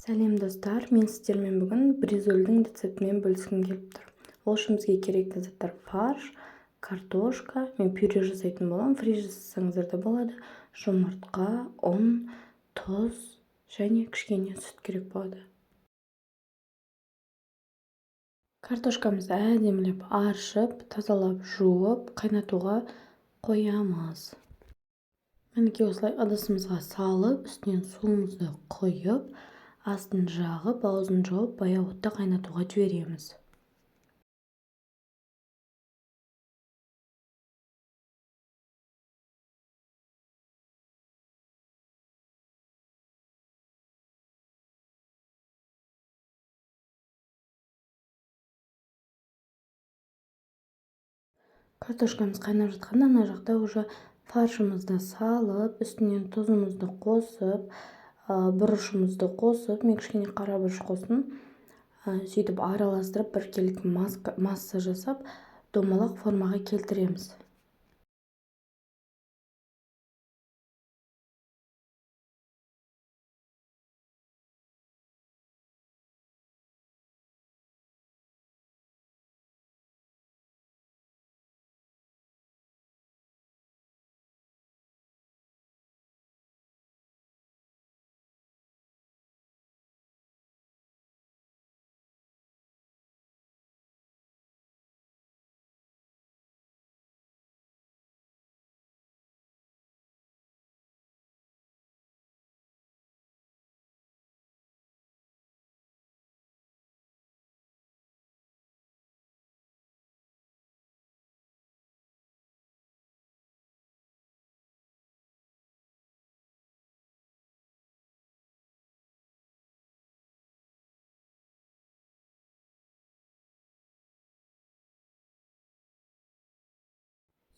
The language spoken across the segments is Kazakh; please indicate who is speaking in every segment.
Speaker 1: Сәлем достар, мен сіздермен бүгін бризольдің рецептімен бөліскім келіп тұр. Ол үшін бізге керекті заттар: фарш, картошка, мен пюре жасайтын боламын, фри жасасаңыздар да болады, жұмыртқа, ұн, тұз және кішкене сүт керек болады. Картошкамызды әдемілеп аршып, тазалап, жуып, қайнатуға қоямыз. Мінекей, осылай ыдысымызға салып, үстінен суымызды құйып, астын жағып, аузын жауып, баяу отта қайнатуға жібереміз. Картошкамыз қайнап жатқанда, ана жақта уже фаршымызды салып, үстінен тұзымызды қосып, бұрышымызды қосып, мен кішкене қара бұрыш қостым. Сөйтіп араластырып, біркелкі масса жасап, домалақ формаға келтіреміз.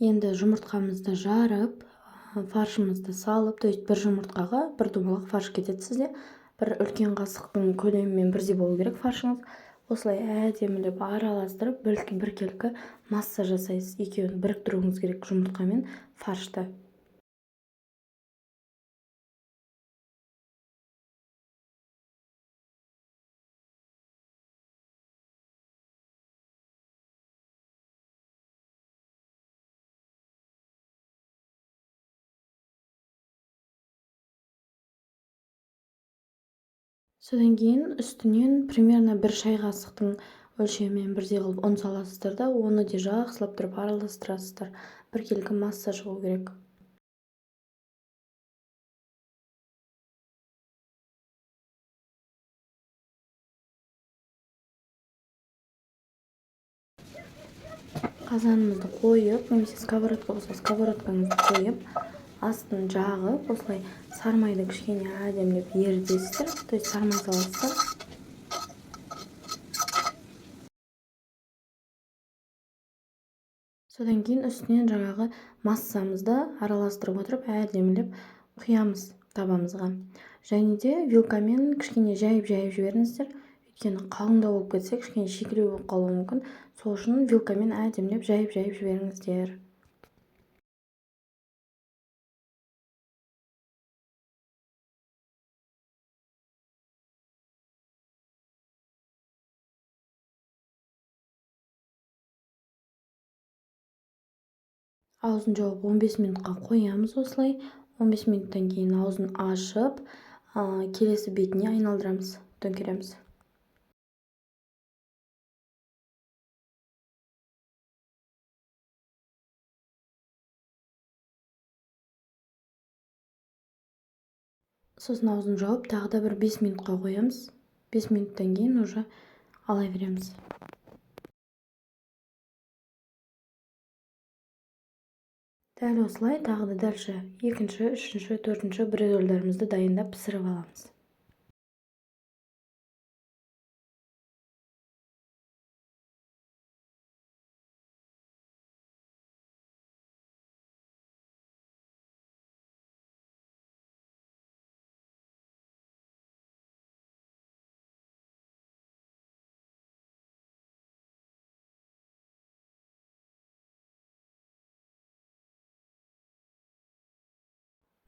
Speaker 1: Енді жұмыртқамызды жарып, фаршымызды салып, то есть бір жұмыртқаға бір домалақ фарш кетеді сізде. Бір үлкен қасықтың көлемімен бірдей болу керек фаршыңыз. Осылай әдемілеп араластырып, біркелкі масса жасайсыз. Екеуін біріктіруіңіз керек, жұмыртқа мен фаршты. Содан кейін үстінен примерно бір шай қасықтың өлшемімен бірдей қылып ұн саласыздар да, оны де жақсылап тұрып араластырасыздар. Біркелкі масса шығу керек. Қазанымызды қойып, немесе сковородка болса, сковородкаңызды қойып, астын жағып, осылай сармайды кішкене әдемілеп ерітесіздер, то есть сармай саласыздар. Содан кейін үстінен жаңағы массамызды араластырып отырып, әдемілеп құямыз табамызға. Және де вилкамен кішкене жайып-жайып жіберіңіздер. Өйткені қалыңдау болып кетсе, кішкене шикілеу болып қалуы мүмкін. Сол үшін вилкамен әдемілеп жайып-жайып жіберіңіздер. Аузын жауып 15 минутқа қоямыз осылай. 15 минуттан кейін аузын ашып, келесі бетіне айналдырамыз, төңкереміз. Сосын аузын жауып, тағы да бір 5 минутқа қоямыз. 5 минуттан кейін уже ала береміз. Дәл осылай тағы да дальше екінші, үшінші, төртінші бризольдарымызды дайындап пісіріп аламыз.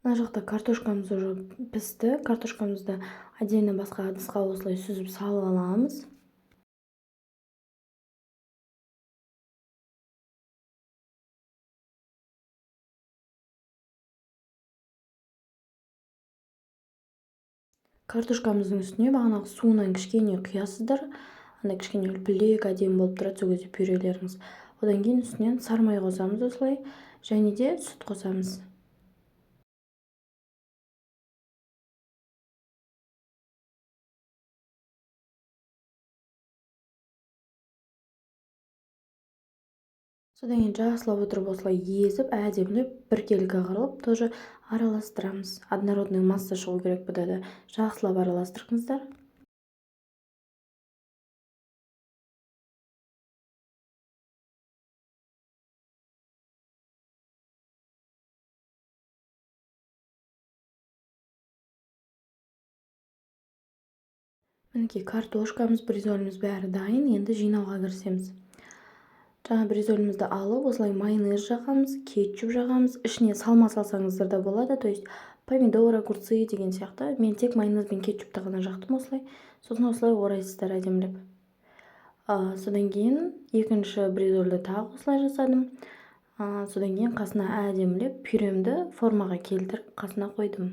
Speaker 1: Мына жақта картошкамыз уже пісті. Картошкамызды отдельно басқа ыдысқа осылай сүзіп салып аламыз. Картошкамыздың үстіне бағанағы суынан кішкене құясыздар. Анда кішкене үлпілдек әдемі болып тұрады сол кезде пюрелеріңіз. Одан кейін үстінен сары май қосамыз осылай, және де сүт қосамыз. Содан кейін жақсылап отырып осылай езіп, әдемілеп біркелкі қылып тоже араластырамыз. Однородный масса шығу керек бұда да. Жақсылап араластырыңыздар. Мінекей картошкамыз, бризоліміз бәрі дайын. Енді жинауға кірісеміз. Жаңа бризолімізді алып, осылай майонез жағамыз, кетчуп жағамыз. Ішіне салма салсаңыздар да болады, то есть помидор, огурцы деген сияқты. Мен тек майонез бен кетчупті ғана жақтым осылай. Сосын осылай орайсыздар әдемілеп. Содан кейін екінші бризольді тағы осылай жасадым. Содан кейін қасына әдемілеп пюремді формаға келтіріп қасына қойдым.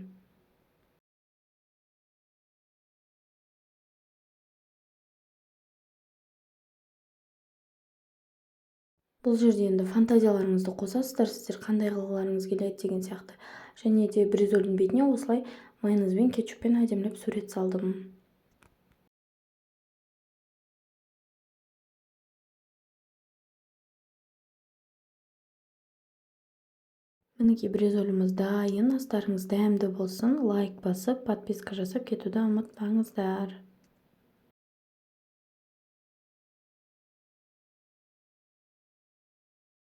Speaker 1: Бұл жерде енді фантазияларыңызды қосасыздар, сіздер қандай қылғыларыңыз келеді деген сияқты. Және де бризольдің бетіне осылай майонез бен кетчуппен әдемілеп сурет салдым. Мінекей бризоліміз дайын, астарыңыз дәмді болсын. Лайк басып, подписка жасап кетуді ұмытпаңыздар.